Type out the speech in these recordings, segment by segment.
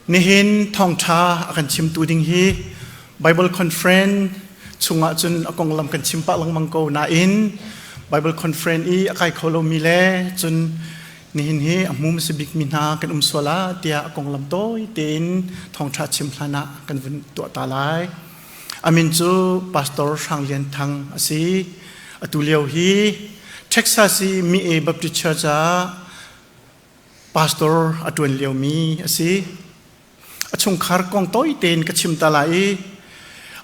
Nihin thawngṭha a kan chimtu ding hi Bible Conference chungah cun a konglam kan chim pah lengmang ko nain Bible Conference i a kai kho lomi le cun nihin hi a hmu hmasa bikmi hna kan um sual ah tiah a konglam tawi tein thawngṭha chim hlan ah kan vun tuah ta lai. A min cu Pastor Hrang Lian Thang a si. Atu lio hi Texas i Mi E Baptist Church ah pastor a ṭuan liomi a si. A chungkhar kong tawi tein ka chim ta lai i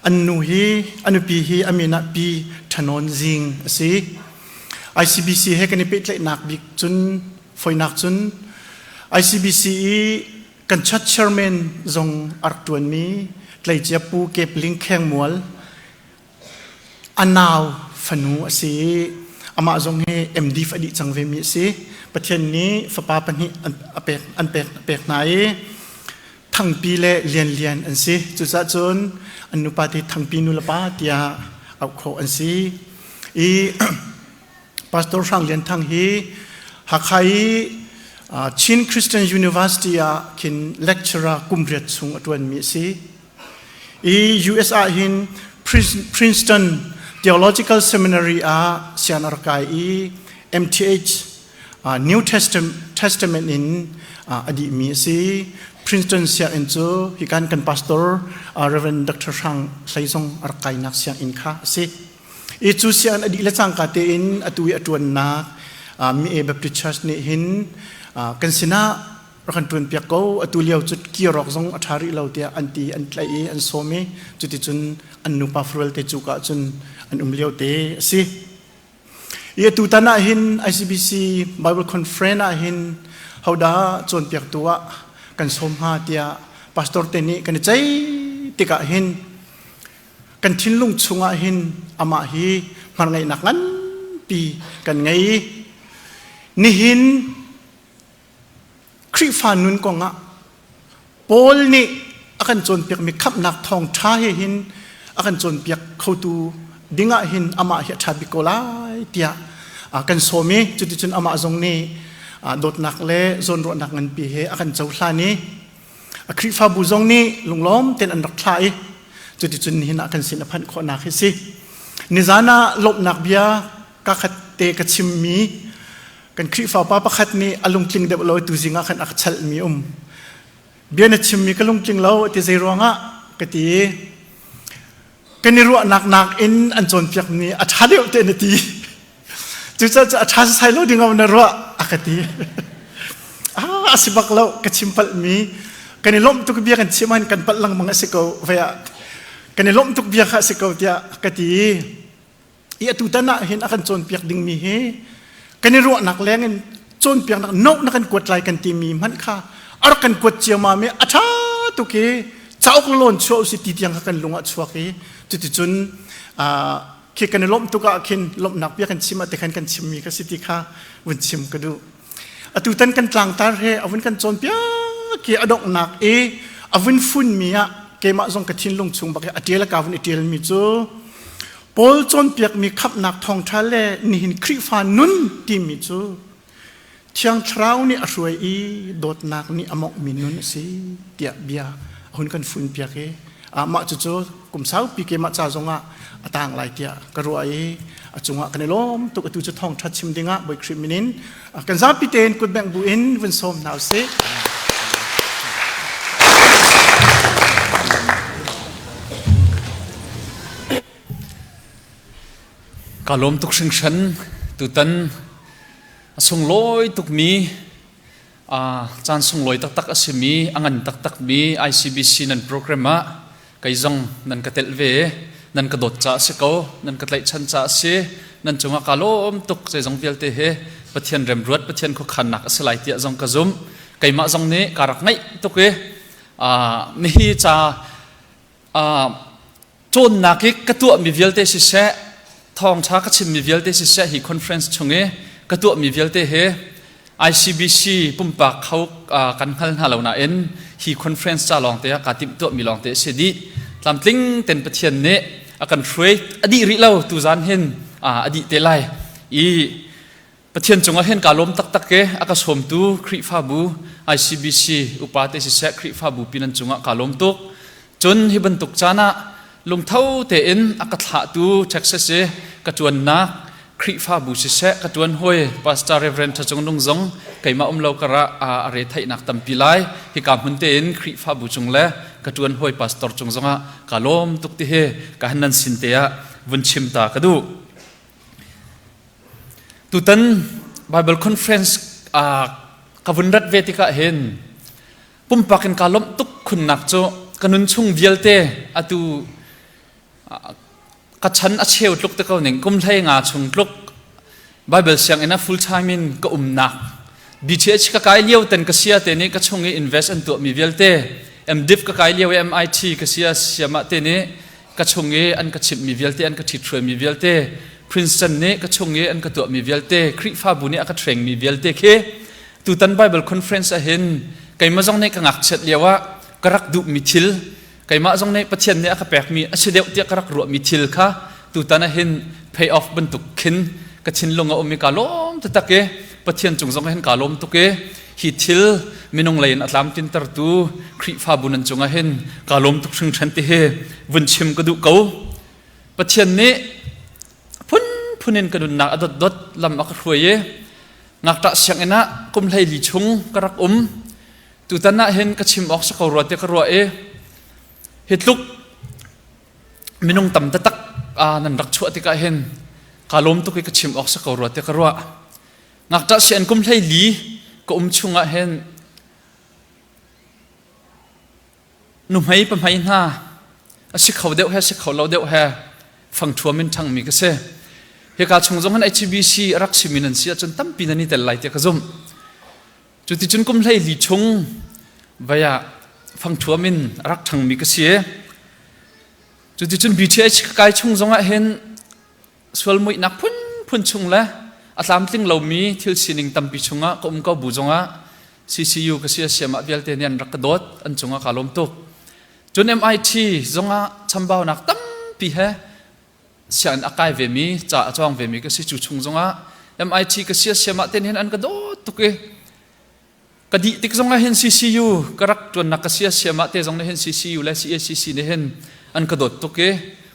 an nu hi a nupi hi a min ah Pi Ṭhanawn Zing a si. ICBC he kan i pehtlaihnak bik cun foinak cun ICBC i kan church chairman zong a rak ṭuanmi tleicia Pu Kepling Khengmual A nau fanu a si i amah zong hi MD a dih cang vemi a si. Pathian nih fapa pahnih a pek, an pek, a pek hna i Thangpi le Lianlian an si. Cucaah cun an nupa te Thangpi nulepa tiah auh khawh an si. I Pastor Hrang Lian Thang hi Hakha i Chin Christian University ah khin lecturer kum riat chung a ṭuanmi a si. I US ah hin Princeton Theological Seminary ah sian a rak kai i MTH New Testament in a dihmi a si. Princeton sianginn cu hikan kan pastor Reverend Dr. Hrang Hlei zong a rak kainak sianginn kha a si. I cu sianginn a dih le cangka tein atu i a ṭuannak Mi E Baptist Church nih hin kan sinah rak kan ṭuanpiak ko atu lio cu kirawk zong a ṭha rih lo tiah an ti an tlaih i an sawm i cuticun an nupa farual te cu ka cun an um lio te a si. I atu tan ah hin ICBC Bible Conference ah hin hodah cawnpiaktu ah kan sawm hnga tiah pastor te nih kan i ceih tikah hin kan thinlung chungah hin amah hi hmarngeihnak nganpi kan ngei. Nihin Khrihfa nun kongah Paul nih a kan cawnpiakmi khamhnak thawngṭha he hin a kan cawnpiak khotu dingah hin amah hi a ṭha bik ko lai tiah kan sawm i cuticun amah zong nih dawtnak le zawnruahnak nganpi he a kan cohlan i a Khrihfabu zong nih lunglawm tein an rak thlah i cuticun nihin ah kan sin a phanh khawhnak hi si. Nizan ah lawmhnak bia ka khat te ka chimmi Kan Khrihfa pa pakhat nih a lungtling deuh lo tuzing ah khan a ka chalhmi um. Bia na chimmi ka lungtling lo ti zei ruangah ka ti. Kan i ruahnak nak in an cawnpiakmi a ṭha deuh te na ti. Cucaah a ṭha sasai lo ding na ruah a ka ti. Ah, a si bak lo ka chim palhmi. Kan i lawmh tuk bia kan chim han kan palh lengmang a si ko. Vei ah kan i lawmh tuk bia kha a si ko tiah ka ti. I atutan ah hin a kan cawnpiak dingmi hi kan i ruahnak leng in cawnpiaknak no na kan kuat lai kan timi hmanh kha a rak kan kuat ciammam i a ṭha tuk i cauk lawn chuah usih ti tiang kha kan lung ah chuak i cuticun khi kan i lawmh tuk ah khin lawmhnak bia kan chim ah te khan kan chimmi ka si ti kha vun chim ka duh. Atutan kan tlangtar he a vun kan cawnpiak i a donghnak i a vun funmi ah keimah zong ka thinlung chung bak i a ṭial ka vun i ṭialmi cu Paul cawnpiakmi khamhnak thawngṭha le nihin Khrihfa nun timi cu Thiang Thlarau nih a hruai i dawtnak nih a mawnghmi nun a si tiah bia a hun kan funpiak i mah cucu kum saupi keimah ca zongah a tang lai tiah ka ruah i a cungah kan i lawm tuk atu cu thawngṭha chim dingah Bawi Khrih min in kan zapi tein kutbengh bu in vun sawm hna usih. Ka lawm tuk hringhran tutan a sunglawi tukmi caan sunglawi taktak a simi a ngan taktakmi ICBC nan program ah kei zong nan ka telh ve nan ka dawt caah a si ko nan ka tlaihchan caah a si nan cungah kaa lawm tuk zeizong vialte he Pathian remruat Pathian khuakhannak a si lai tiah zong ka zumh keimah zong nih kaa rak ngaih tuk i nihi ca cawnnak i ka tuahmi vialte siseh thawngṭha ka chimmi vialte siseh hi conference chung i ka tuahmi vialte hi ICBC pumpak kho kan hngal hna lo nain hi conference ca lawngte ah kaa timhtuahmi lawngte a si dih tlamtling ten Pathian nih a kan hruai a dih rih lo tuzan hin a dih te lai i. Pathian cungah hin kaa lawm taktak e a ka sawmtu Khrihfabu ICBC upa te siseh Khrihfabu pi nan cungah kaa lawm tuk. Cun hi bantuk caan ah lungtho tein a ka thlahtu Texas i ka ṭuannak Khrihfabu siseh ka ṭuan hawi Pastor Reverend Ṭha Cung Nung zong keimah um lo karah a re theihnak tampi lai. Hika hmun tein Khrihfabu cung le ka ṭuan hawi pastor cung zongah kaa lawm tuk ti hi ka han nan sin te ah vun chim ta ka duh. Tutan Bible Conference ka vun rat ve tikah hin pumpak in kaa lawmh tuk khunnak cu ka nun chung vialte atu ka chan a cheu tluk te ko ning kum hlei nga chung tluk Bible sianginn ah full time in ka umnak BTH ka kai lio ten ka sia te nih ka chung i invest an tuahmi vialte MDiv ka kai lio i MIT ka sia siamah te nih ka chung i an ka chimhmi vialte an ka ṭhithruaimi vialte Princeton nih ka chung i an ka tuahmi vialte Khrihfabu nih a ka ṭhrengmi vialte khi tutan Bible conference ah hin keimah zong nih ka ngakchiat lio ah ka rak duhmi thil keimah zong nih Pathian nih a ka pekmi a si deuh tiah ka rak ruahmi thil kha tutan ah hin pay off bantuk khin ka thinlung a um i kaa lawm taktak i Pathian cung zong hin kaa lawm tuk i hi thil minung lei in a tlamtlintertu Khrihfabu nan cungah hin kaa lawm tuk hringhran ti hi vun chim ka duh ko. Pathian nih phunphun in ka nunnak a dotdot lam a ka hruai i ngakṭah sianginn ah kum 14 chung ka rak um. Tutan ah hin ka chim awk si ko rua ti ka ruah i hi tluk minung tam taktak nan rak chuah tikah hin kaa lawm tuk i ka chim awk si ko rua ti ka ruah. Ngakṭah sian kum 14 ka um chungah hin nuhmei pahmei hna a si kho deuh he si kho lo deuh he fangṭhuam in ṭhangmi ka si. Hika chung zong hin HBC a rak simi nan si ahcun tampi nan i tel lai tiah ka zumh. Cuticun kum 14 chung vai ah fangṭhuam in a rak ṭhangmi ka si. Cuticun BTH ka kai chung zongah hin sual muihnak phunphun chung le a tlamtling lomi thil sining tampi chungah ka um ko bu zongah CCU ka si siam ah vialte nih an rak ka dawt an cungah kaa lawm tuk. Cun MIT zongah chambaunak tampi he sianginn a kai vemi ca a cawng vemi ka si cu chung zongah MIT ka si siam ah ten hin an ka dawt tuk i Ka dih tik zong ah hin CCU ka rak ṭuannak ka sia siam ah te zong nih hin CCU le CACC nih hin an ka dawt tuk i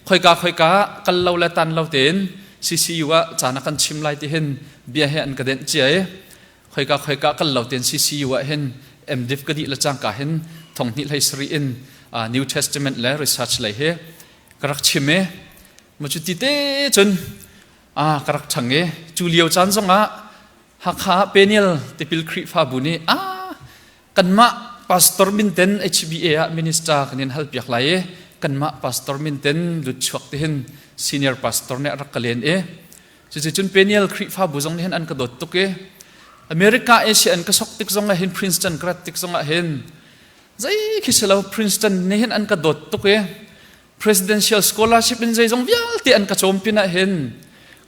khoika khoika kal lo le tan lo tein CCU ah caan a kan chim lai ti hin bia he an ka denh cia i khoika khoika kal lo tein CCU ah hin MDiv ka dih le cangka hin thong hnih hlei sarih in New Testament le research lei hi ka rak chim i mu cu ti te cun ka rak ṭhang i cu lio caan zongah Hakha Peniel tipil Khrihfabu nih ah kanmah pastor minten HBA ah minister kan in halpiak lai i kanmah pastor minten lut chuak ti hin senior pastor nih a rak ka len i cuticun Peniel Khrihfabu zong nih hin an ka dawt tuk i America Asia an ka sok tik zong ah hin Princeton ka rat tik zong ah hin zei khi si lo Princeton nih hin an ka dawt tuk i Presidential scholarship in zeizong vialte an ka cawm pin ah hin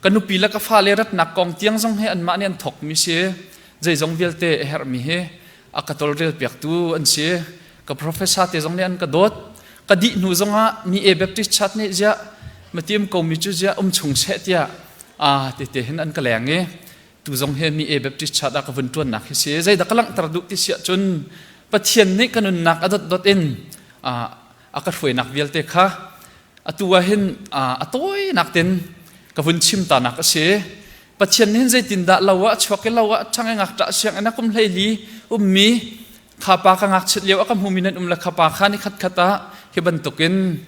ka nupi le ka fale ratnak kong tiang zong hi anmah nih an thawkmi si. Zeizong vialte a herhmi hi a ka tawlrel piaktu an si. Ka professor te zong nih an ka dawt. Ka dih hnu zongah mi e Baptist Church nih ziah matiam komi cu ziah um chung seh tiah a tete hin an ka leng i tu zong hi mi e Baptist Church ah ka vun ṭuannak hi si. Zeidah ka langhter duh ti siah cun Pathian nih ka nunnak a dotdot in a ka hruainak vialte kha atu ah hin a tawinak ten ka vun chim ta nak a si. Pathian nih hin zeitindah lo ah chuak i lo ah ṭhang i ngakṭah sianginn ah kum 14 ummi kha pa ka ngakchiat lio a ka hmumi nan um le kha pa kha ni khat khat ah hi bantukin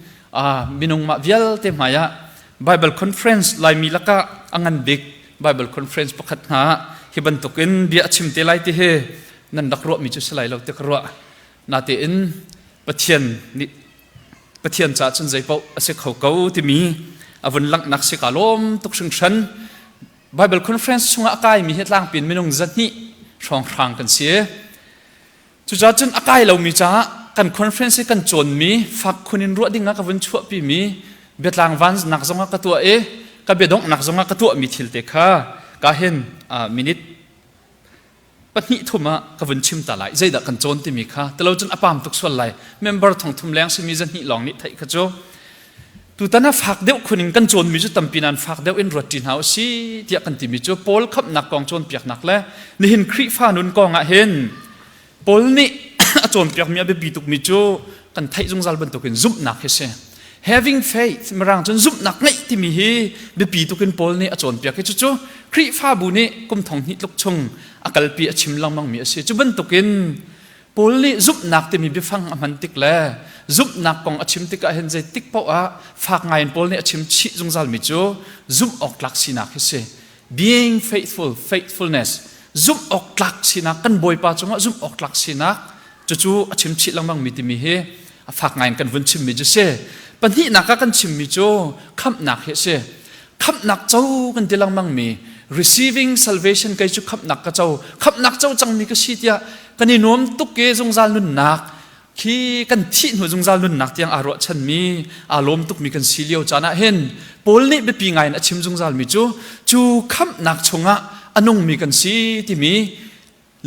minung mah vialte hmai ah Bible conference Laimi lakah a ngan bik Bible conference pakhat hna hi bantukin bia a chim te lai ti hi nan rak ruahmi cu si lai lo ti ka ruah. Natein Pathian nih Pathian caah cun zeipaoh a si kho ko timi a vun langhnak si ka lawm tuk hringhran. Bible conference chungah a kaimi hi tlangpi in minung 200 hrawnghrang kan si. Cucaah cun a kai lomi caah kan conference hi kan cawnmi fak khun in ruah ding ah ka vun chuahpimi biatlang vannak zongah ka tuah i ka biadonghnak zongah ka tuahmi thil te kha ka hin minute pahnih thum ah ka vun chim ta lai. Zeidah kan cawn timi kha tilo cun a pam tuk sual lai. Member 3,000 leng simi 200 lawng nih theih kha cu. Tutan ah fak deuh khun in kan cawnmi cu tampi nain fak deuh in ruat ṭi hna u si tiah kan timi cu Paul khamhnak kong cawnpiaknak le nihin Khrihfa nun kong ah hin Paul nih a cawnpiakmi a biapi tukmi cu kan theih zungzal bantukin zumhnak hi si. Having faith, mirang cun zumhnak ngeih timi hi biapi tukin Paul nih a cawnpiak hi cucu Khrihfabu nih kum thong hnih tluk chung a kalpi a chim lengmangmi a si. Cu bantukin Paul nih zumhnak timi biafang a hman tik le zumhnak kong a chim tikah hin zeitik paoh ah fak ngaiin Paul nih a chim chih zungzalmi cu zumh awk tlak sinak hi si. Being faithful, faithfulness, zumh awk tlak sinak, kan Bawipa cungah zumh awk tlak sinak, cucu a chim chih lengmangmi timi hi a fak ngaiin kan vun chimmi cu si. Pahnihnak ah kan chimmi cu khamhnak hi a si. Khamhnak co kan ti lengmangmi receiving salvation kei cu khamhnak ka co khamhnak co cangmi ka si tiah kan i nuam tuk i zungzal nunnak khi kan thih hnu zungzal nunnak tiang aa ruahchanmi aa lawm tukmi kan si lio caan ah hin Paul nih biapi ngai in a chim zungzalmi cu cu khamhnak chungah a nungmi kan si timi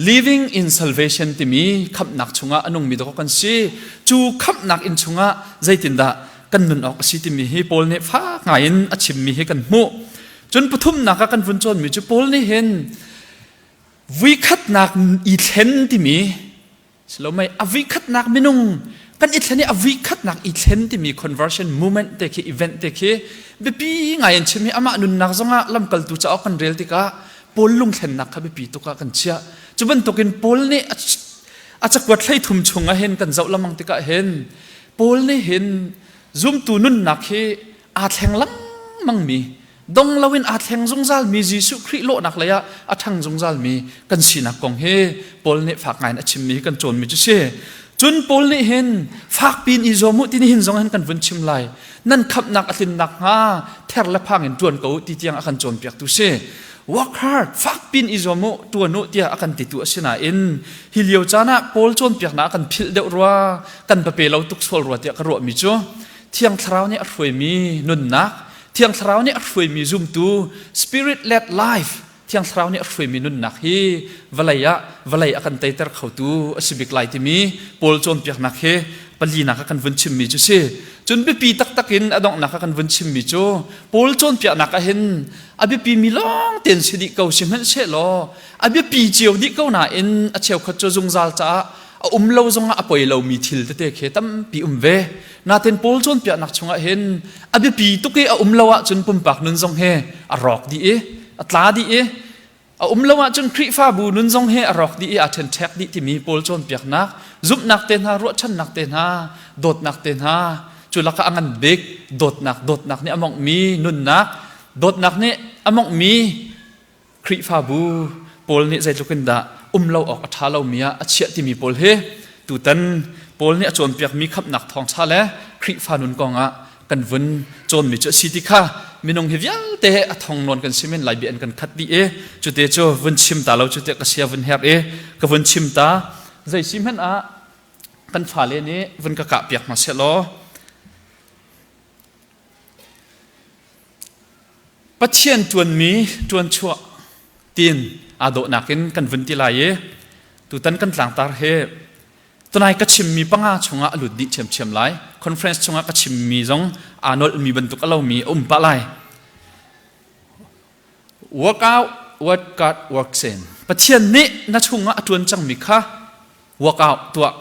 living in salvation timi khamhnak chungah a nungmi dawk kan si. Cu khamhnak inn chungah zeitindah kan nun awk a si timi hi Paul nih fak ngai in a chimmi hi kan hmuh. Cun pathumnak ah kan vun cawnmi cu Paul nih hin vuikhatnak i thlen timi silomei a vuikhatnak minung kan i thlen i a vuikhatnak i thlen timi conversion movement te khi event te khi biapi ngai in chim hi amah nunnak zongah lamkaltu cauk kan rel tikah Paul lungthlennak kha biapi tuk ah kan chiah. Cu bantukin Paul nih a cakuat 13 chung ah hin kan zoh lengmang tikah hin Paul nih hin zumtu nunnak hi aa thleng lengmang mi dong loin aa thleng zungzal mi Jesuh Khrih lawhnak lei ah a ṭhang zungzal mi kan sinak kong hi Paul nih fak ngai in a chimmi hi kan cawnmi cu si. Cun Paul nih hin fak piin i zuam u ti nihin zong hin kan vun chim lai. Nan khamhnak a tlin nakhnga ther le phang in ṭuan ko u ti tiang a kan cawnpiaktu si. Work hard, fak piin i zuam u, ṭuan u tiah a kan titu a si nain hi lio caan ah Paul cawnpiaknak a kan philh deuh rua, kan pape lo tuk sual rua tiah ka ruahmi cu Thiang Thlarau nih a hruaimi nunnak, Thiang Thlarau nih a hruaimi zumtu, spirit led life, Thiang Thlarau nih a hruaimi nunnak hi vawlei ah vawlei a kan teiter khotu a si bik lai timi Paul cawnpiaknak hi palinak ah kan vun chimmi cu si. Cun biapi taktak in a donghnak ah kan vun chimmi cu Paul cawnpiaknak ah hin a biapi mi lawng tein si dih ko sihmanhsehlaw a biapi cio dih ko nain a cheukhat cu zungzal caah a um lo zongah a poi lomi thil tete khi tampi um ve. Natin Paul cawnpiaknak chungah hin a biapi tuk i a um lo ahcun pumpak nun zong hi a rawk dih i a tla dih i a um lo ahcun Khrihfabu nun zong hi a rawk dih i aa ṭhenṭhek dih timi Paul cawnpiaknak zumhnak te hna ruahchannak te hna dawtnak te hna cu lakah a ngan bik dawtnak dawtnak nih a monghmi nunnak dawtnak nih a monghmi Khrihfabu Paul nih zeitluk in dah um lo awk a ṭha lomi ah a chiah timi pawl hi tutan Paul nih a cawnpiakmi khamhnak thawngṭha le Khrihfa nun kongah kan vun cawnmi cu a si ti kha minung hi vialte a thong nawn kan si men lai bia an kan khat dih i cute cu vun chim ta lo cu tiah ka sia vun herh i ka vun chim ta. Zei si hmanh ah kan fale nih vun ka kah piak hna seh law Pathian ṭuanmi ṭuanchuah tiin aa dawhnak in kan vun ti lai i tutan kan tlangtar hi tunai ka chimmi panga chungah a lut dih ṭhiamṭhiam lai. Conference chungah ka chimmi zong aa nolhmi bantuk a lomi a um pah lai. Work out what God works in. Pathian nih na chungah a ṭuan cangmi kha work out tuah.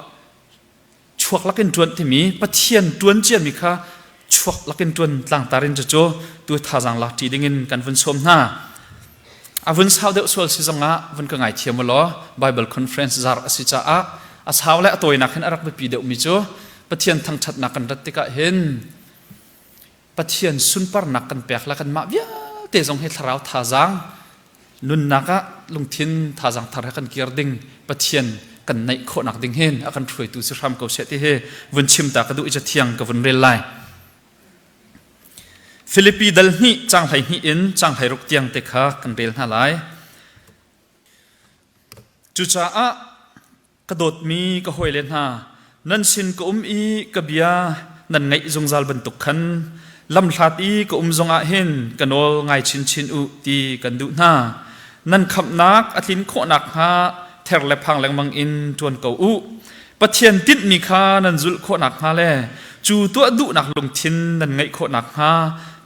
Chuak lakin ṭuan timi Pathian ṭuan ciami kha chuak lakin ṭuan tlangtar in cucu tu thazaang lak ṭi dingin kan vun sawm hna. A vun sau deuh sual si zongah vun ka ngaithiam u law Bible conference zar a si caah a sau le a tawinak hin a rak biapi deuhmi cu Pathian thangṭhatnak kan rat tikah hin Pathian sunparnak kan pek le kanmah vialte zong hi thlarau thazaang nunnak ah lungthin thazaang thar he kan kir ding Pathian kan naih khawhnak ding hin a kan hruaitu si hram ko seh ti hi vun chim ta ka duh i cathiang ka vun rel lai. Filipi dal hnih cang 12 in cang 16 tiang te kha kan rel hna lai. Cucaah Ka dawtmi ka hawile hna, nan sin ka um i ka bia nan ngaih zungzal bantuk khan lamhlat i ka um zongah hin ka nawl ngai chinchin u ti kan duh hna. Nan khamhnak a tlin khawh nakhnga ther le phang lengmang in ṭuan ko u. Pathian tinhmi kha nan zulh khawh nakhnga le Cu tuah duhnak lungthin nan ngeih khawh nakhnga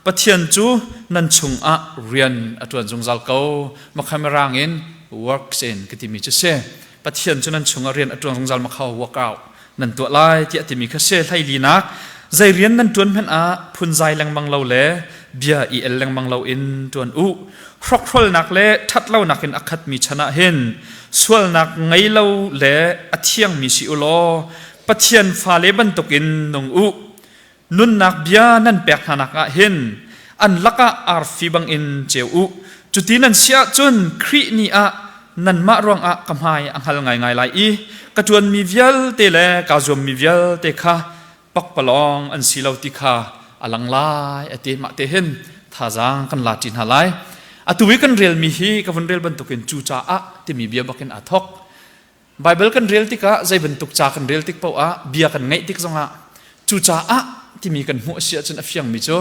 Pathian cu nan chungah rian a ṭuan zungzal ko. Makhamirang in works in ka timi cu si. Pathian cu nan chungah rian a ṭuan zungzal makha work out nan tuah lai tiah timi kha si. Hleilinak zei rian nan ṭuan hmanh ah phunzai lengmang lo le bia i el lengmang lo in ṭuan u. Hrokhrolnak le ṭhatlonak in a khatmi chan ah hin sualnak ngei lo le a thiangmi si u law Pathian fale bantukin nung u. Nunnak bia nan pek hnanak ah hin an lakah arfi bangin ceu u. Cuti nan si ahcun Khrih ni ah nanmah ruangah ka hmai a hngal ngaingai lai i ka ṭuanmi vialte le kaa zuammi vialte kha pakpalawng an si lo ti kha a lang lai a ti. Mah te hin thazaang kan la ṭi hna lai. Atu i kan relmi hi ka vun rel bantukin cucaah timi bia bakin aa thawk. Baibal kan rel tikah zei bantuk ca kan rel tik paoh ah bia kan ngaih tik zongah cucaah timi kan hmuh a si ahcun a fiangmi cu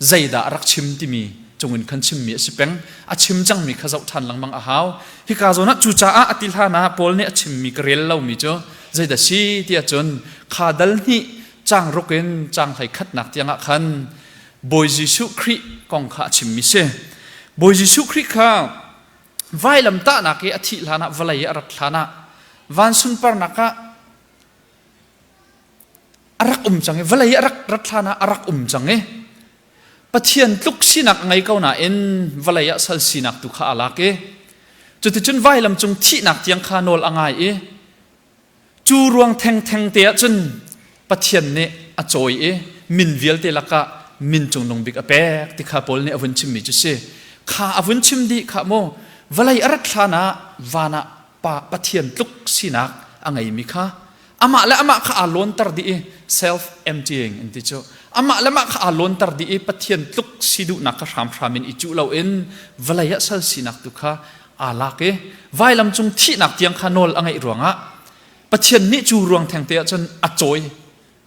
zeidah a rak chim timi cungin khan chimmi a si peng. A chim cangmi kha zoh ṭhan lengmang a hau. Hika zawn ah cucaah a ti hlan ah Paul nih a chimmi ka rel lomi cu zeidah si ti ahcun kha dal hnih caang ruk in caang hlei khatnak tiangah khan Bawi Jesuh Khrih kong kha a chimmi si. Bawi Jesuh Khrih kha vailamtahnak i a thih hlanah vawlei i a rat hlanah van sunparnak ah a rak um cang i vawlei i a rak rat hlanah a rak um cang i Pathian tluk sinak a ngei ko nain vawlei ah sal sinak tu kha aa lak i cuticun vailam cung thihnak tiang kha nawl a ngai i Cu ruang thengtheng te ah cun Pathian nih a cawi i min vialte lakah min cungnung bik a pek ti kha Paul nih a vun chimmi cu si. Kha a vun chim dih kha mu vawlei a rat hlan ah van ah pa Pathian tluk sinak a ngeimi kha amah le amah kha aa lawnter dih i self emptying an ti cu amah le mah kha aa lawnter dih i Pathian tluk si duhnak kha hramhram in i cuh loin vawlei ah sal sinak tu kha aa lak i vailam cung thihnak tiang kha nawl a ngeih ruangah Pathian nih cu ruang thengte ah cun a cawi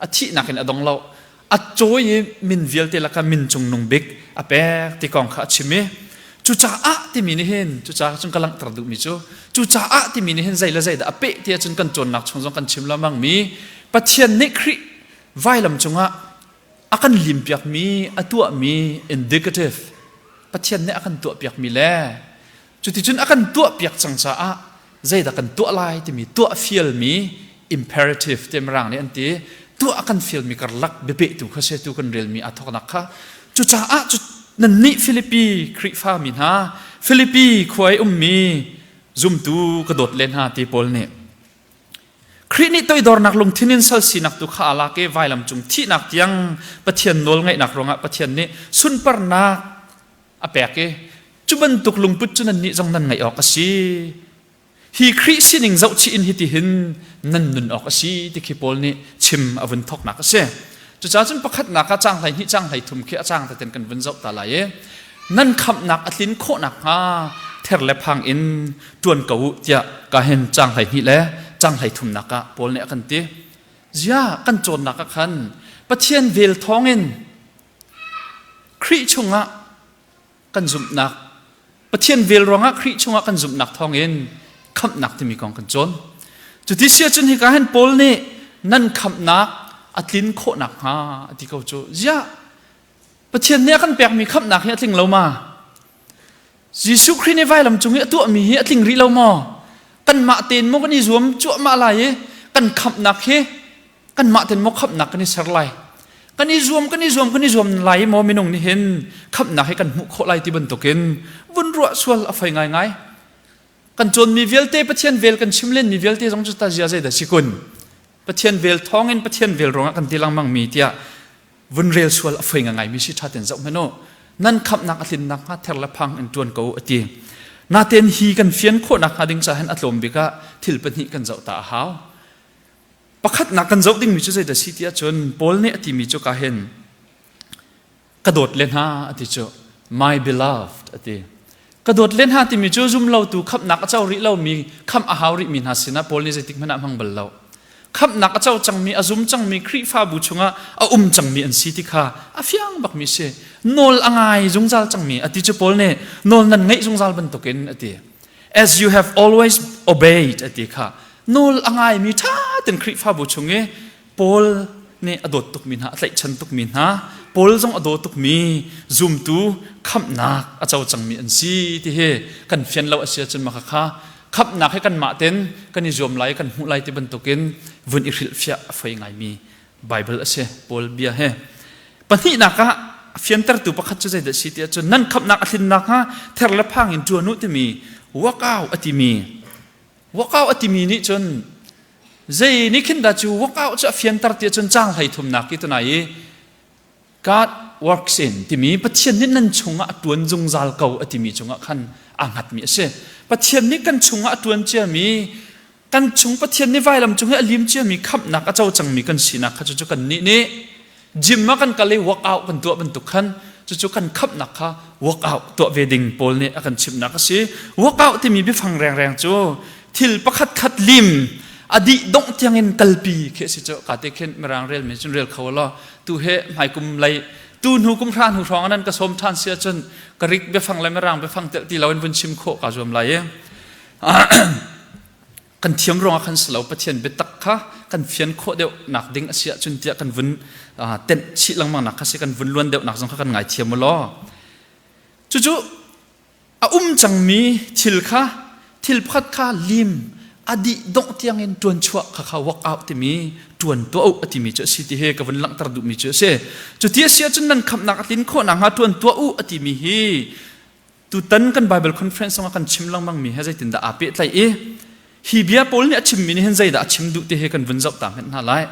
a thihnak in a dong lo a cawi i min vialte lakah min cungnung bik a pek ti kong kha a chim i cucaah timi nih hin cucaah cun ka langhter duhmi cu cucaah timi nih hin zei le zeidah a peh ti ahcun kan cawnnak chung zong kan chim lengmang mi Pathian nih Khrih vailam cungah a kan limpiakmi a tuahmi indicative Pathian nih a kan tuahpiakmi le cuticun a kan tuahpiak cang caah zeidah kan tuah lai timi tuah fialmi imperative te mirang nih an ti tuah a kan fialmi karlak biapehtu kha se tu kan relmi aa thawknak kha cucaah cu nannih Filipi Khrihfa mi hna Filipi khua i ummi zumtu ka dawt le hna ti Paul nih Khrih nih toidornak lungthin in sal sinak tu kha aa lak i vailam cung thihnak tiang Pathian nawlngaihnak ruangah Pathian nih sunparnak a pek i cu bantuk lungput cu nannih zong nan ngeih awk a si. Hi Khrih sining zohchih in hitihin nan nun awk a si ti khi Paul nih chim a vun thawknak a si. Cucaah cun pakhatnak ah caang 12 caang 13 khi a caang teten kan vun zoh ta lai i nan khamhnak a tlin khawh nakhnga ther le phang in ṭuan ko u tiah ka hin caang 12 le caang 13nak ah Paul nih a kan ti. Zia kan cawnnak ah khan Pathian vel thawngin Khrih chungah kan zumhnak Pathian vel ruangah Khrih chungah kan zumhnak thawngin khamhnak timi kong kan cawn. Cuti si ahcun hika hin Paul nih nan khamhnak a tlin khawh nakhnga a ti ko cu. Ziah Pathian nih a kan pekmi khamhnak hi a tling lo ma? Jesuh Khrih nih vailam cung i a tuahmi hi a tling rih lo maw? Kanmah tein maw kan i zuam cuahmah lai i kan khamhnak hi kanmah ten maw khamhnak kan i ser lai kan i zuam kan i zuam kan i zuam lai maw minung nih hin khamhnak hi kan hmuh khawh lai ti bantukin vun ruah sual a fai ngaingai kan cawnmi vialte Pathian vel kan chim lenmi vialte zong cu ta zia zeidah si kun Pathian vel thawngin Pathian vel ruangah kan ti lengmang mi tiah vun rel sual a foi ngai mi si ṭha ten zoh hmanh u nan khamhnak a tlin nakhnga ther le phang in ṭuan ko a ti natein hi kan fian khawh nakhnga ding ca hin a tlawm bik ah thil pahnih kan zoh ta a hau Pakhatnak kan zoh dingmi cu zeidah si ti ahcun Paul nih a timi cu ka hin ka dawt le hna a ti cu my beloved a ti. Ka dawt le hna timi cu zumlotu khamhnak a co rih lomi khamh a hau rihmi hna sinah Paul nih zeitik hmanh ah hmang bal lo. Khamhnak a co cangmi a zum cangmi Khrihfabu chungah a um cangmi an si ti kha a fiang bakmi si. Nawl a ngai zungzal cangmi a ti cu Paul nih nawl nan ngaih zungzal bantukin a ti. As you have always obeyed a ti kha nawl a ngaimi ṭha ten Khrihfabu chung i Paul nih a dawt tukmi hna, a tlaihchan tukmi hna, Paul zong a daw tukmi zumtu khamhnak a co cangmi an si ti hi kan fian lo a si ahcun mah kha khamhnak hi kanmah ten kan i zuam lai, kan hmuh lai ti bantukin vun i hrilhfiah a foi ngaimi Bible a si Paul bia he. Pahnihnak ah fiantertu pakhat cu zeidah si ti ahcun nan khamhnak a tlinnak hnga ther le phang in ṭuan u timi work out a timi work out a timi nih cun zei nih khin dah cu work out cu a fianter ti ahcun caang hlei thumnak i tunai i God works in timi Pathian nih nan chungah a ṭuan zungzal ko a timi cungah khan aa hngatmi a si. Pathian nih kan chungah a ṭuan ciami kan chung Pathian nih vailam cung i a lim ciami khamhnak a co cangmi kan sinak kha cucu kannih nih gym ah kan kal i workout kan tuah bantuk khan cucu kan khamhnak kha workout tuah ve ding Paul nih a kan chimhnak a si. Workout timi biafang rengreng cu thil pakhat khat lim a dih dongh tiangin kalpi khi a si cu ka te khin mirang rel mi cun rel kho law tu he hmaikum lei tu hnu kum hra hnu hrawng nan ka sawm ṭhan si ahcun Greek biafang le mirang biafang telh ti loin vun chim khawh kaa zuam lai i kan thiam ruangah khan si lo Pathian biatak kha kan fian khawh deuh nak ding a si ahcun tiah kan vun tenh chih lengmang nak kha si kan vun luan deuh nak zong kha kan ngaithiam u law cucu a um cangmi thil kha thil pakhat kha lim a dih dongh tiangin ṭuan chuah kha kha work out timi ṭuan tuah u a timi cu a si ti hi ka vun langhter duhmi cu a si. Cu ti a si ahcun nan khamhnak a tlin khawh nakhnga ṭuan tuah u a timi hi tutan kan Bible conference zongah kan chim lengmangmi he zeitindah aa pehtlaih i hi bia Paul nih a chimmi nih hin zeidah a chim duh ti hi kan vun zoh ta hmenh hna lai.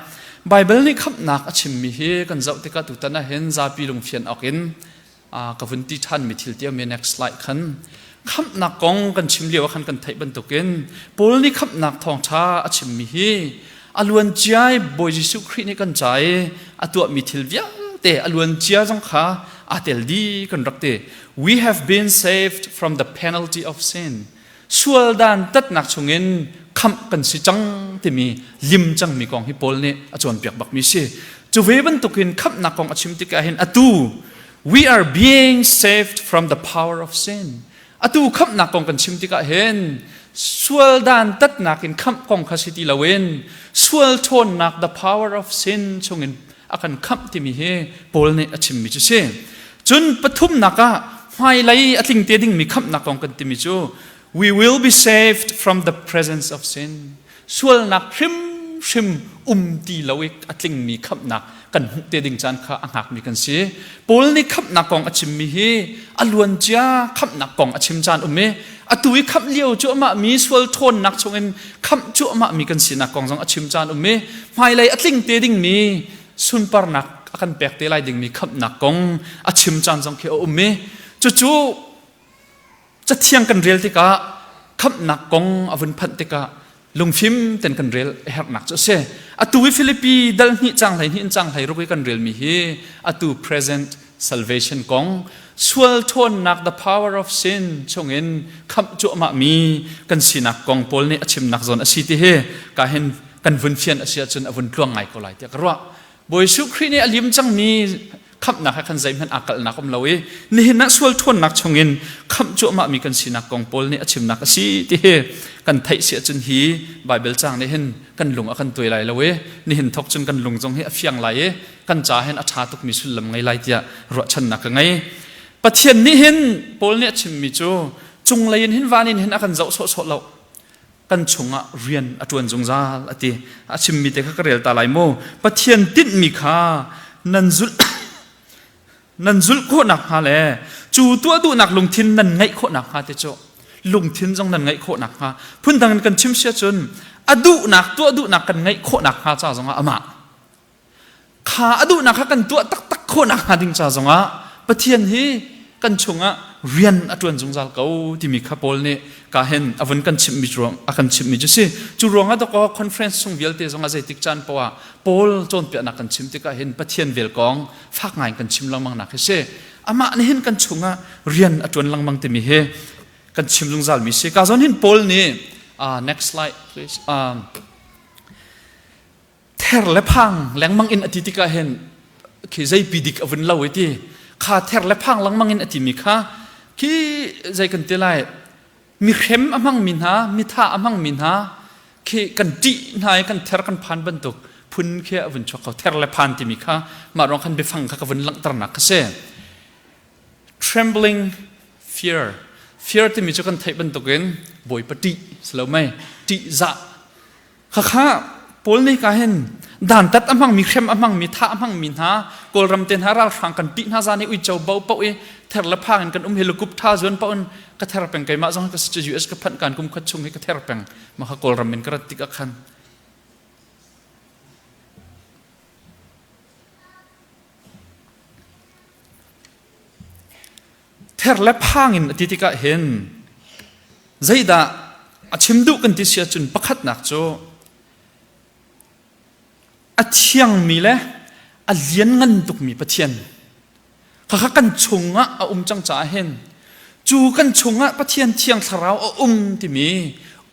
Bible nih khamhnak a chimmi hi kan zoh tikah tutan ah hin zapi lungfian awk in ka vun ti ṭhanmi thil ti mi next slide khan khamhnak kong kan chim lio ah khan kan theih bantukin Paul nih khamhnak thawngṭha a chimmi hi a luan ciai Bawi Jesuh Khrih nih kan ca i a tuahmi thil vialte a luan cia zong kha aa tel dih kan rak ti. We have been saved from the penalty of sin. Sual dan tatnak chungin khamh kan si cang timi lim cangmi kong hi Paul nih a cawnpiak bakmi si. Cu ve bantukin khamhnak kong a chim tikah hin atu we are being saved from the power of sin. Atu khamhnak kong kan chim tikah hin sual dan tatnak in khamh kong kha si ti loin sual ṭhawnnak the power of sin chungin a kan khamh timi hi Paul nih a chimmi cu si. Cun pathumnak ah hmailei a tling te dingmi khamhnak kong kan timi cu we will be saved from the presence of sin. Sualnak hrimhrim um ti lo i a tlingmi khamhnak kan hmuh te ding caan kha a hngakmi kan si. Paul nih khamhnak kong a chimmi hi a luancia khamhnak kong a chim caan um i atu i khamh lio cuahmah mi sual ṭhawnnak chungin khamh cuahmah mi kan sinak kong zong a chim caan um i hmailei a tling te dingmi sunparnak a kan pek te lai dingmi khamhnak kong a chim caan zong khi a um i cucu cathiang kan rel tikah khamhnak kong a vun phanh tikah lungfim ten kan rel a herhnak cu a si. Atu i Filipi dal hnih cang hlei hnih in cang hlei ruk i kan relmi hi atu present salvation kong sual ṭhawnnak the power of sin chungin khamh cuahmah mi kan sinak kong Paul nih a chimnak zawn a si ti hi ka hin kan vun fian a si ahcun a vun tluang ngai ko lai tiah ka ruah. Bawi Jesuh Khrih nih a lim cangmi khamhnak he khan zeihmanh aa kalhnak um lo i nihin ah sual ṭhawnnak chungin khamh cuahmah mi kan sinak kong Paul nih a chimnak a si ti hi kan theih si ahcun hi Baibal caang nih hin kan lung a kan tuai lai lo i nihin thawk cun kan lung zong hi a fiang lai i kan ca hin a ṭha tukmi sullam ngei lai tiah ruahchannak ka ngei. Pathian nih hin Paul nih a chimmi cu cunglei in hin van in hin a kan zoh sawhsawh lo. Kan chungah rian a ṭuan zungzal a ti. A chimmi te kha ka rel ta lai mu. Pathian tinhmi kha nan zulh nan zulh khawh nakhnga le cu tuah duhnak lungthin nan ngeih khawh nakhnga te cu lungthin zong nan ngeih khawh nakhnga phundang in kan chim sia cun a duhnak tuah duhnak kan ngeih khawh nakhnga ca zongah amah kha a duhnak kha kan tuah taktak khawh nakhnga ding ca zongah Pathian hi kan chungah rian a ṭuan zungzal ko timi kha Paul nih ka hen a vun kan chimhmi ruang a kan chimhmi cu si. Cu ruangah dakaw conference chung vialte zongah zeitik caan poah ah Paul cawnpiaknak kan chim tikah hin Pathian vel kong fak ngai kan chim lengmang nak hi si. Amah nih hin kan chungah rian a ṭuan lengmang timi hi kan chim zungzal mi si. Ka zawn hin Paul nih next slide please. Ther le phang lengmang in a ti tikah hin khi zeipi dik a vun lo i ti kha ther le phang lengmang in a timi kha khi zei kan ti lai mi hrem a hmangmi hna mi tha a hmangmi hna khi kan ṭih hna i kan ther kan phan bantuk. phun khi a vun chuak kho. Ther le phan timi kha mah ruang khan biafang kha ka vun langhternak kha si. Trembling fear. Fear timi cu kan theih bantukin Bawipa ṭih si lo mei ṭihzah. Khakha Paul nih ka hin dantat a hmangmi hrem a hmangmi thah a hmangmi hna Kawlram te hna ralhrang kan ṭih hna zan i uico bo paoh i ther le phang in kan um hi lukup tha zuan paoh in ka ther peng keimah zong ka si US ka phanh kan kum khat chung hi ka ther peng mah kha Kawlram in ka rat tik ah khan Ther le phang in a ti tikah hin zeidah a chim duh kan ti si ahcun pakhatnak cu a thiangmi le a lianngan tukmi Pathian khakha kan chungah a um cang caah hin cu kan chungah Pathian thiang thlarau a um timi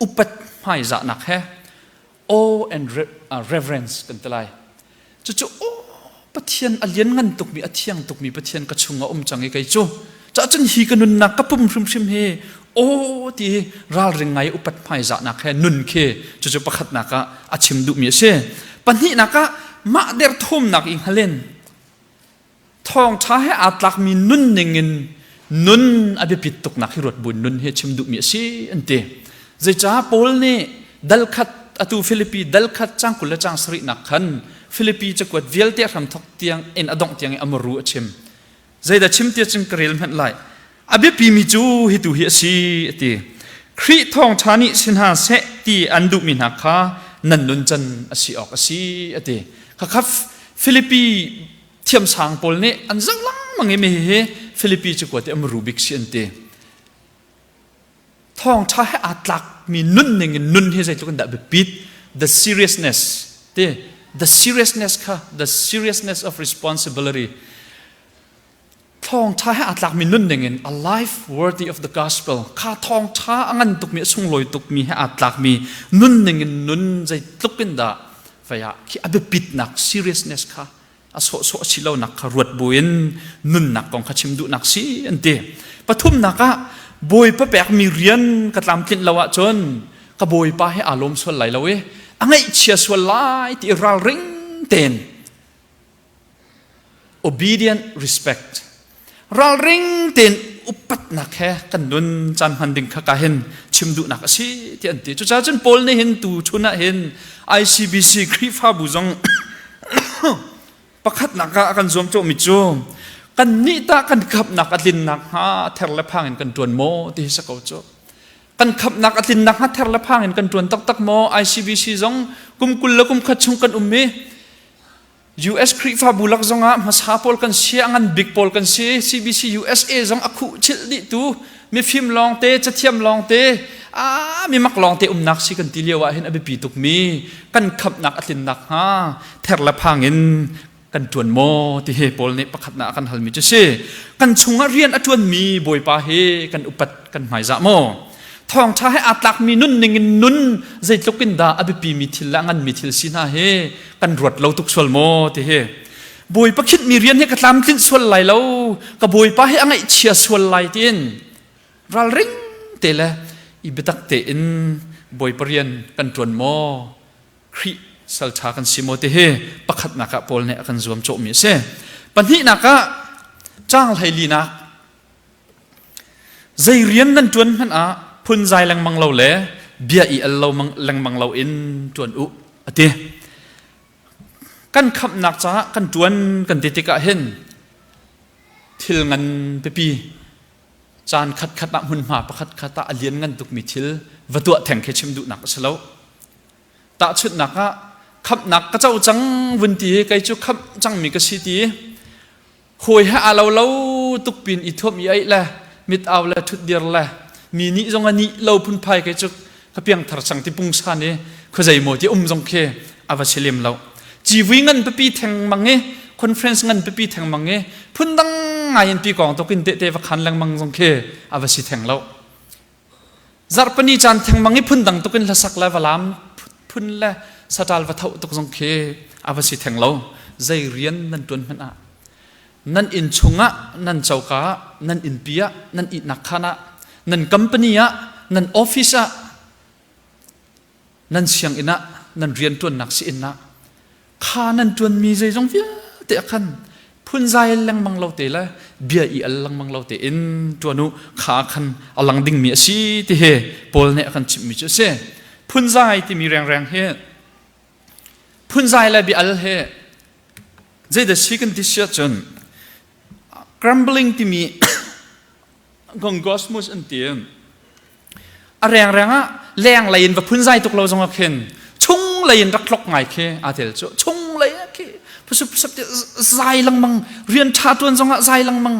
upat hmaizahnak he awe and reverence kan ti lai. Cucu aw Pathian a lianngan tukmi a thiang tukmi Pathian ka chung a um cang i kei cu cahcun hi ka nunnak ka pum hrimhrim hi aw ti ralring ngai upat hmaizahnak he nun khi cucu pakhatnak ah a chim duhmi a si. Pahnihnak ah mah derthawmnak i hngalin Thawngṭha he aa tlakmi nunning in nun a biapit tuknak hi ruat buin nun hi chim duhmi a si an ti. Zeicah Paul nih dal khat atu Filipi dal khat cang 20 le cang sarihnak khan Filipi cakuat vialte a hramthok tiang in a dongh tiang i a muru a chim. Zeidah chim tiah cun ka rel hmanh lai. A biapimi cu hi tu hi a si a ti. Khrih thawngṭha nih si hna seh ti an duhmi hna kha nan nuncan a si awk a si a ti. Khakha Filipi thiamsang pawl nih an zoh lengmang i mi hihi Filipi cakuat i a muru bik si an ti. Thawngṭha he aa tlakmi nunning in nun hi zeitluk in dah biapit the seriousness ti the seriousness kha the seriousness of responsibility thawngṭha he aa tlakmi nunning in a life worthy of the gospel kha thawngṭha a ngan tukmi a sunglawi tukmi he aa tlakmi nunning in nun zeitluk in dah vei ah khi a biapitnak seriousness kha a sawhsawh a si lonak kha ruat buin nunnak kong kha chim duhnak si an ti. Pathumnak ah Bawipa pekmi rian ka tlamtlinh lo ahcun ka Bawipa he aa lawm sual lai lo i a ngaihchia sual lai ti ralring tein obedient respect ralring tein upatnak he kan nun caan hman ding kha ka hin chim duhnak a si ti an ti. Cucaah cun Paul nih hin tu chun ah hin ICBC Khrihfabu zong pakhatnak ah a kan zuamcawhmi cu kan nih tah kan khamhnak a tlinnak hnga ther le phang in kan ṭuan maw ti hi si ko cu. Kan khamhnak a tlinnak hnga ther le phang in kan ṭuan taktak maw? ICBC zong kum 20 le kum khat chung kan um i US Khrihfabu lak zongah hmasa pawl kan si, a ngan bik pawl kan si. CBC USA zong a khuh chilh dih tu mifim lawngte, cathiam lawngte, a mimak lawngte umnak si kan ti lio ah hin a biapi tukmi kan khamhnak a tlinnak hnga ther le phang in kan ṭuan maw ti hi Paul nih pakhatnak a kan halmi cu si. Kan chungah rian a ṭuanmi Bawipa hi kan upat kan hmaizah maw? Thawngṭha he aa tlakmi nunning in nun zeitluk in dah a biapimi thil le a nganmi thil si hna hi kan ruat lo tuk sual maw ti hi. Bawipa khinhmi rian hi ka tlamtlinh sual lai lo, ka Bawipa hi a ngaihchia sual lai tiin ralring te le i biatak tein Bawipa rian kan ṭuan maw? Khrih salṭha kan si maw ti hi pakhatnak ah Paul nih a kan zuamcawhmi a si. Pahnihnak ah caang hleilinak Zei rian nan ṭuan hmanh ah phunzai lengmang lo le bia i al lo lengmang loin ṭuan u, a ti. Kan khamhnak caah kan ṭuan kan ti tikah hin thil ngan pipi caan khatkhat ah hmunhma pakhat khat ah a lianngan tukmi thil va tuah theng khi chim duhnak a si lo. Tahchunhnak ah khamhnak ka co cang vun ti hi kei cu khamh cangmi ka si ti Hawi he aa lo lo tuk pin i thuam i aih le mit au le ṭhutdir le mi nih zong a nih lo phunphai kei cu ka piangthar cang ti pungsan i khuazei maw ti um zong khi a va si lem lo. Civui ngan pipi thengmang i conference ngan pipi thengmang i phundang ngai in pi kong tuk in tehte va khan lengmang zong khi a va si theng lo. Zarhpini caan thengmang i phundang tuk in hlasak le valam phun le saṭal va tho tuk zong khi a va si theng lo. Zei rian nan ṭuan hmanh ah nan inn chungah, nan coka ah, nan innpi ah, nan ihnak khaan ah, nan company ah, nan office ah, nan sianginn ah, nan rianṭuannak si inn ah. Kha nan ṭuanmi zeizong vialte ah khan phunzai lengmang lo te le bia i al lengmang lo tein ṭuan u. Kha khan a lang dingmi a si ti hi Paul nih a kan chimhmi cu a si. Phunzai timi rengreng hi, phunzai le bia al hi zeidah si kan ti si ahcun, grumbling timi gongosmus an ti. A rengreng ah leng lei in va phunzai tuk lo zong ah khin chung lei in rak tlok ngai khi aa tel cu. Chung lei ah khi phusup phusup ti zai lengmang, rian ṭha ṭuan zong ah zai lengmang,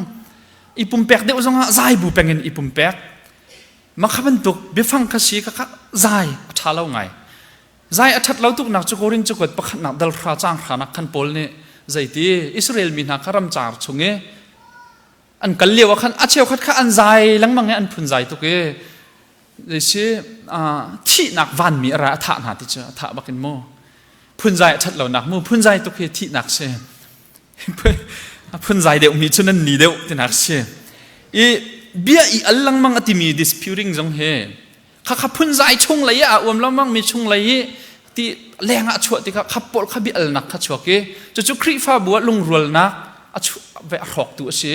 i pumpek deuh zong ah zai bu peng in i pumpek. Makha bantuk biafang kha si kha kha zai a ṭha lo ngai. Zai a ṭhat lo tuknak cu Korin cakuat pakhatnak dal hra caang hranak khan Paul nih zeiti Israel mi hna kha ramcar chung i an kal lio ah khan a cheukhat kha an zai lengmang i an phun zai tuk i zeisi thihnak vanmi a ra, a thah hna ti cu. A thah bakin mu phunzai a ṭhat lonak mu. Phunzai tuk hi thihnak si. Phunzai deuh mi cu nan ni deuh tinak si. I bia i al lengmang a timi disputing zong hi khakha phunzai chung lei ah a uam lengmang mi chung lei i ti leng ah chuah tikah kha pawl kha bia alnak kha chuak i cucu Khrihfabu ah lungrualnak a a hrawktu a si.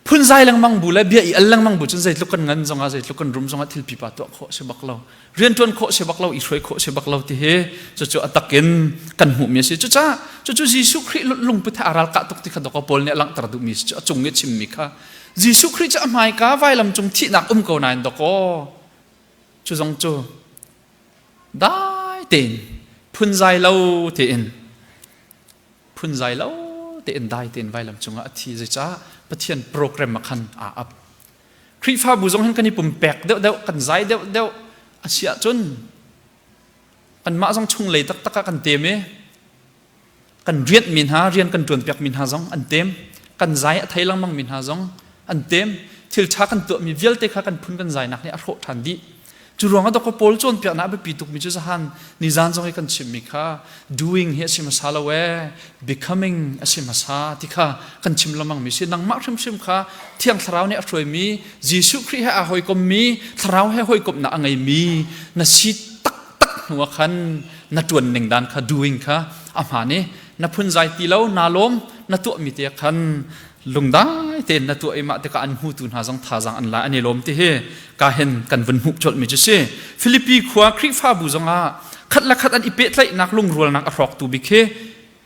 Phunzai lengmang bu le bia i al lengmang bu cun zeitluk kan ngan zongah, zeitluk kan rum zongah, thil pipa tuah khawh si bak lo, rianṭuan khawh si bak lo, i hruai khawh si bak lo ti hi cucu a takin kan hmuhmi a si. Cucaah cucu Jesuh Khrih lungput he aa ralkah tuk ti kha dawkaw Paul nih a langhter duhmi a cung i chimmi kha. Jesuh Khrih cu a hmaika vailam cung thihnak um ko nain dawkaw cu zong cu dai tein, phunzai lo tein, phunzai lo tein, dai tein vailam cungah a thi. Zeicah? Pathian program ah khan aa ap. Khrihfabu zong hin kan i pumpek deuhdeuh, kan zai deuhdeuh a si ahcun kanmah zong chunglei taktak ah kan tem i kan rianh mi hna, rian kan ṭuanpiak mi hna zong an tem, kan zai a thei lengmang mi hna zong an tem. Thil ṭha kan tuahmi vialte kha kan phun kan zainak nih a hrawh ṭhan dih. Cu ruangah dawkaw Paul cawnpiaknak a biapi tukmi cu zahan nizan zong i kan chimmi kha, doing hi a si hmasa lo ee, becoming a si hmasa ti kha kan chim lengmang mi si. Nangmah hrimhrim kha Thiang Thlarau nih a hruaimi, Jesuh Khrih he aa hawikommi, Thlarau he hawikomhnak a ngeimi na si taktak hnu ah khan na ṭuan ning dan kha, doing kha a hmaan i na phunzai ti lo, naa lawm, na tuahmi te khan lungdai tein na tuah i mah tikah an hmutu hna zong thazaang an la, an i lawm ti hi ka hin kan vun hmuh colhmi cu si. Filipi khua Khrihfabu zongah khat le khat an i pehtlaihnak, lungrualnak a hrawktu bik hi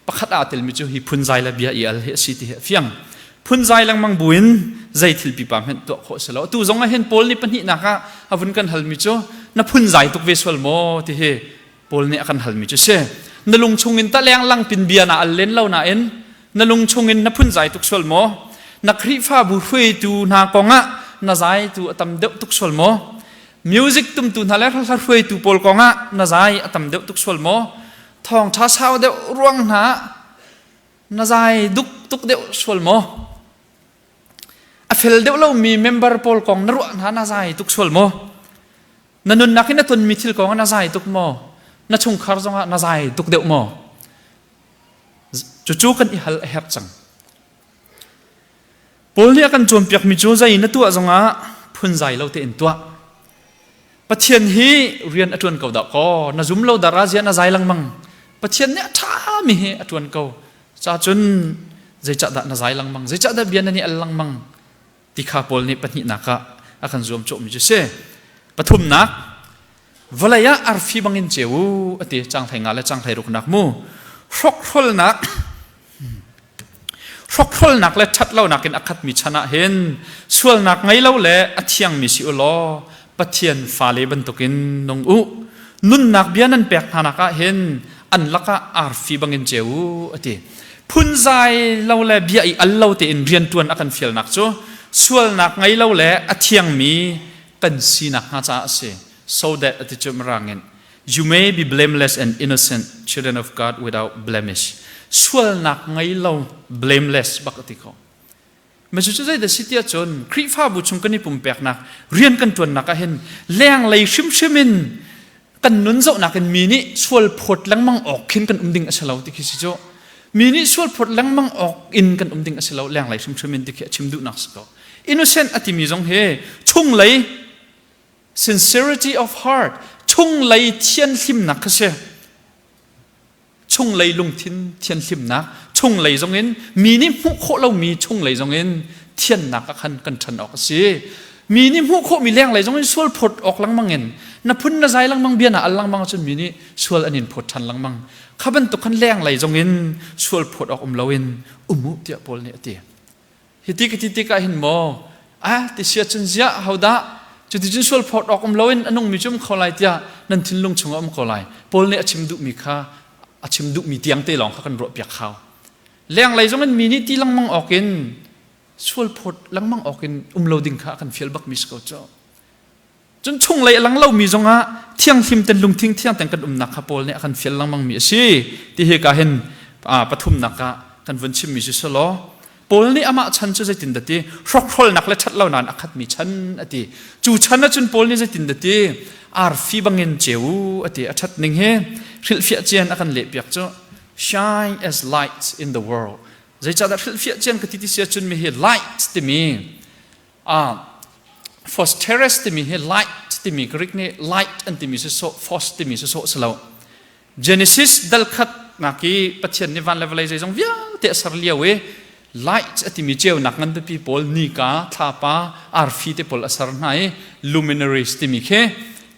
pakhat aa telmi cu hi phunzai le bia i al hi a si ti hi a fiang. Phunzai lengmang buin zei thil pipa hmanh tuah khawh si lo. Atu zong ah hin Paul nih pahnihnak ah a vun kan halmi cu na phunzai tuk ve sual maw ti hi Paul nih a kan halmi cu si. Na lung chungin ta leng lang pin bia na al len lo nain na lung chungin na phunzai tuk sual maw? Na Khrihfabu hruaitu hna kongah na zai tu a tam deuh tuk sual maw? Music tumtu hna le hla hruaitu pawl kongah na zai a tam deuh tuk sual maw? Thawngṭha sau deuh ruang hna na zai duk tuk deuh sual maw? A fel deuh lomi member pawl kong na ruah hna na zai tuk sual maw? Na nunnak in na tonmi thil kong ah na zai tuk maw? Na chungkhar zongah na zai tuk deuh maw? Cucu kan i hal a herh cang. Paul nih a kan cawnpiakmi cu zei na tuah zongah phunzai lo tein tuah. Pathian hi rian a ṭuan ko dah kaw, na zum lo dara zia na zai lengmang. Pathian nih a ṭhami hi a ṭuan ko. Ca cun zeicahdah na zai lengmang? Zeicahdah bia na nih al lengmang? Ti kha Paul nih pahnihnak ah a kan zuamcawhmi cu si. Pathumnak, vawlei ah arfi bangin ceu u a ti, caang 15 le caang 16nak mu. Hrokhrolnak hrokhrolnak le ṭhatlonak in a khatmi chan ah hin sualnak ngei lo le a thiangmi si u law Pathian fale bantukin nung u. Nunnak bia nan pek hnanak ah hin an lakah arfi bangin ceu u a ti. Phunzai lo le bia i al lo tein rianṭuan a kan fialnak cu sualnak ngei lo le a thiangmi kan sinak hnga caah a si. So that a ti cu mirang in, you may be blameless and innocent children of God without blemish. Sualnak ngei lo, blameless bak a ti ko. Cu cu zeidah si tiah cun Khrihfabu chung kan i pumpeknak, rian kan ṭuannak ah hin lenglei hrimhrim in kan nun zohnak in mi nih sual phawt lengmang awk khin kan um ding a si lo ti khi si cu. Mi nih sual phawt lengmang awk in kan um ding a si lo lenglei hrimhrim in ti khi a chim duhnak si ko. Innocent a timi zong hi chunglei sincerity of heart, chunglei thianhlimnak kha si. Chunglei lungthin thianhlimnak, chunglei zongin mi nih hmuh khawh lomi chunglei zongin thiannak ah khan kan ṭhan awk a si. Mi nih hmuh khawhmi lenglei zongin sual phawt awk lengmang in na phun na zai lengmang bia na al lengmang ahcun mi nih sual an in phawt ṭhan lengmang. Kha bantuk khan lenglei zongin sual phawt awk um loin um u tiah Paul nih a ti. Hiti ka ti tikah hin maw ah ti sia cun ziah hodah cuticun sual phawt awk um loin a nungmi cu um kho lai tiah nan thinlung chungah um ko lai. Paul nih a chim duhmi kha a chim duhmi tiang te lawng kha kan ruahpiak hau. Lenglei zongin mi nih ti lengmang awk in sual phawt lengmang awk in um lo ding kha a kan fial bakmi si ko cu. Cun chunglei a lang lomi zongah thianghlim ten lungthin thiang ten kan umnak kha Paul nih a kan fial lengmangmi a si. Ti hi ka hin pathumnak ah kan vun chimmi si selaw Paul nih amah chan cu zeitin dah ti hrokhrolnak le ṭhatlonak a khatmi chan a ti. Cu chan ahcun Paul nih zeitin dah ti arfi bangin ceu a ti a ṭhat ning hi hrilhfiah cian a kan lehpiak cu shine as lights in the world. Zeicahdah hrilhfiah cian ka ti ti si ahcun mi hi light timi Phosphorus timi hi light timi Greek nih light an timi si sawh phos timi si sawh si lo. Genesis dal khat nak i Pathian nih van le vawlei zeizong vialte a ser lio i light a timi ceunak ngan pipi pawl nika thlapa arfi te pawl a ser hna i luminaries timi khi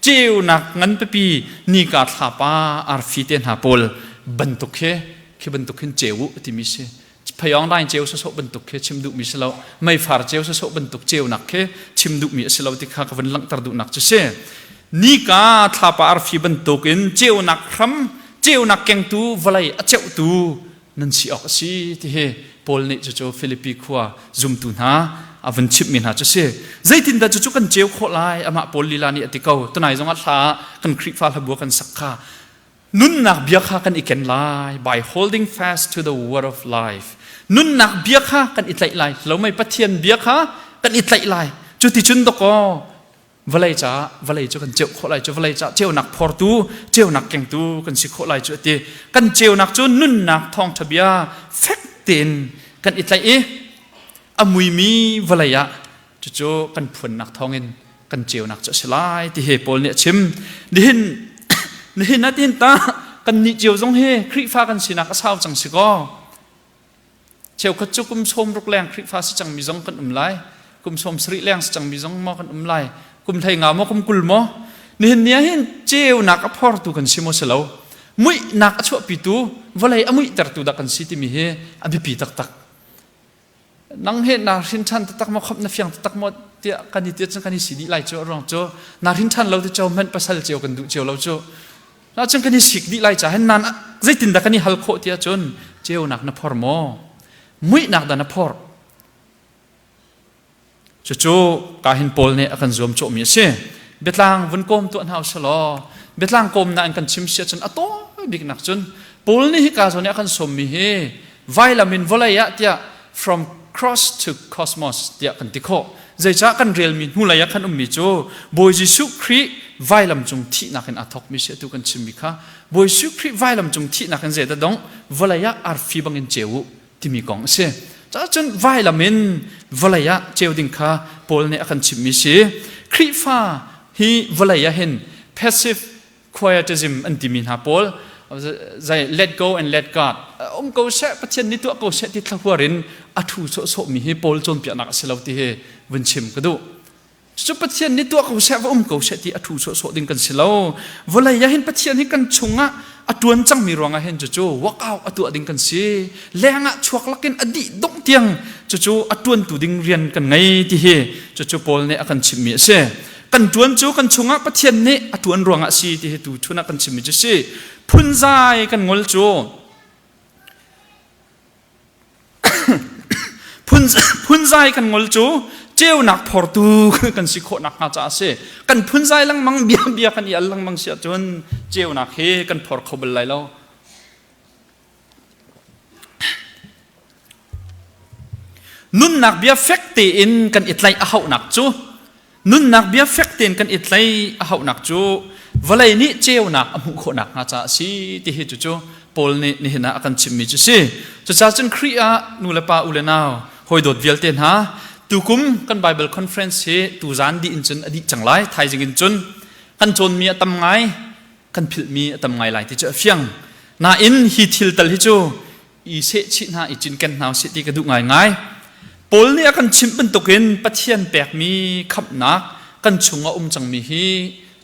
ceunak ngan pipi nika thlapa arfi te hna pawl bantuk khi khi bantuk hin ceu a timi si. Phayong dain ceu sawsawh bantuk khi chim duhmi si lo meifar ceu sawsawh bantuk ceunak khi chim duhmi a si lo ti kha ka vun langhter duhnak cu si nika thlapa arfi bantuk in ceunak hram ceunak kengtu vawlei a ceuhtu nan si awk a si ti hi Paul nih cucu Filipi khua zumtu hna a vun chimhmi hna cu si zeitindah cucu kan ceu khawh lai amah Paul lila nih a ti ko tunai zongah hla kan Khrihfa hlabua kan sak kha Nunnak bia kha kan i ken lai by holding fast to the word of life. Nunnak bia kha kan i tlaih lai. Lo mei Pathian bia kha kan i tlaih lai. Cuticun dakaw vawlei caah vawlei cu kan ceuh khawh lai cu vawlei caah ceunak phortu ceunak kengtu kan si khawh lai cu ati kan ceunak cu nunnak thawngṭha bia fek tein kan i tlaih i a muimi vawlei ah Cucu kan phuannak thawngin kan ceunak cu a si lai ti he Paul nih a chim. Nihin nihin ah tin ta kan nih cio zong hi Khrihfa kan sinak a sau cang si kaw. Cheukhat cu kum 60 leng Khrihfa si cangmi zong kan um lai. Kum 70 leng si cangmi zong maw kan um lai. Kum 15 maw kum 20 maw. Nihin ni ah hin ceunak a phortu kan si maw si lo. Muihnak a chuahpitu vawlei a muihtertu dah kan si timi hi a biapi taktak. Nang he naa hrin ṭhan taktak maw khop na fiang taktak maw tiah kan i tiah cun kan i si dih lai cu a ruang cu naa hrin ṭhan lo ti cio hmanh pasal cio kan duh cio lo cu na cun kan i sik dih lai ca hin nan zeitindah kan i hal khawh tiah cun ceunak na phor maw muihnak dah na phor Cucu kahin Paul nih a kan zuamcawhmi a si. Biatlang vun kawm tuah hna usih law biatlang kawmnak in kan chim si ahcun a tawi biknak cun Paul nih hika zawn i a kan sawmmi hi vailam in vawlei ah tiah from cross to cosmos tiah kan ti khawh. Zeicah kan relmi hnulei ah khan ummi cu Bawi Jesuh Khrih vailam cung thihnak in aa thawkmi si atu kan chimmi kha Bawi Jesuh Khrih vailam cung thihnak in zeidah dong vawlei ah arfi bangin ceu u timi kong a si. Cun vailam in vawlei ah ceu ding kha Paul nih a kan chimhmi si. Khrihfa hi vawlei ah hin passive quietism an timi hna pawl zai let go and let God um ko seh Pathian nih tuah ko seh ti thlahuar in a thu sawhsawhmi hi Paul cawnpiaknak a si lo ti hi vun chim ka duh. Cucu Pathian nih tuah ko seh va um ko seh ti a thu sawhsawh ding kan si lo. Vawlei ah hin Pathian hi kan chungah a tuan cangmi ruangah hin cucu work out a tuah ding kan si. Leng ah chuak lakin a dih dongh tiang cucu a tuantu ding rian kan ngei ti hi cucu Paul nih a kan chimhmi a si. Kan tuan cu kan chungah Pathian nih a tuan ruangah a si ti hi tu chun ah kan chimmi cu si. Phunzai kan ngol cu Phunzai kan ngol cu ceunak phortu kan si khawh nakhnga caah a si. Kan phunzai lengmang bia bia kan i al lengmang si ahcun ceunak hi kan phor kho bal lai lo. Nunnak bia fek tein kan i tlaih a hauhnak cu Nunnak bia fek tein kan i tlai a hauhnak cu vawlei nih ceunak a hmuh khawh nakhnga caah a si ti hi cucu Paul nih nihin ah a kan chimmi cu si. Cucaah cun Khrih ah nu le pa u le nau hawi dawt vialte hna tukum kan Bible conference hi tuzan dih in cun a dih cang lai thaizing in cun kan cawnmi a tam ngai kan philhmi a tam ngai lai ti cu a fiang. Nain hi thil tal hi cu i sehchih hna i cinken hna usih ti ka duh ngaingai. Paul nih a kan chimh bantukin Pathian pekmi khamhnak kan chung a um cangmi hi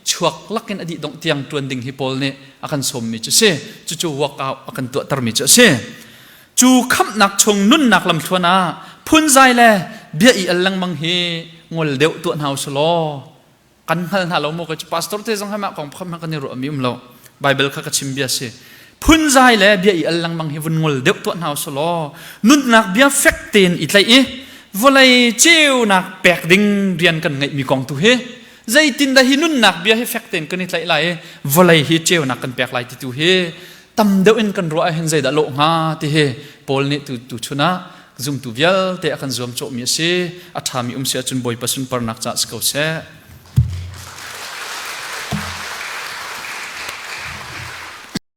chuak lakin a dih dongh tiang ṭuan ding hi Paul nih a kan sawmmi cu si. Cucu workout a kan tuahtermi cu a si. Cu khamhnak chung nunnak lamthluan ah phunzai le bia i al lengmang hi ngol deuh tuah hna usih law kan hngal hna lo maw ka pastor te zong mah kong pham kan i ruah mi um lo. Bible kha ka chim bia si. Phunzai le bia i al lengmang hi vun ngol deuh tuah hna usih law nunnak bia fek tein i tlaih i vawlei ceunak pek ding rian kan ngeih mi kong tu hi zeitindah hi nunnak bia hi fek tein kan i tlaih lai i vawlei hi ceunak kan pek lai ti tu hi tam deuh in kan ruah ahhin zeidah lawh hnga ti hi Paul nih tu tu chun ah zumtu vialte a kan zuam cawhmi a si. A ṭhami um si ahcun Bawipa sunparnak caah si ko seh.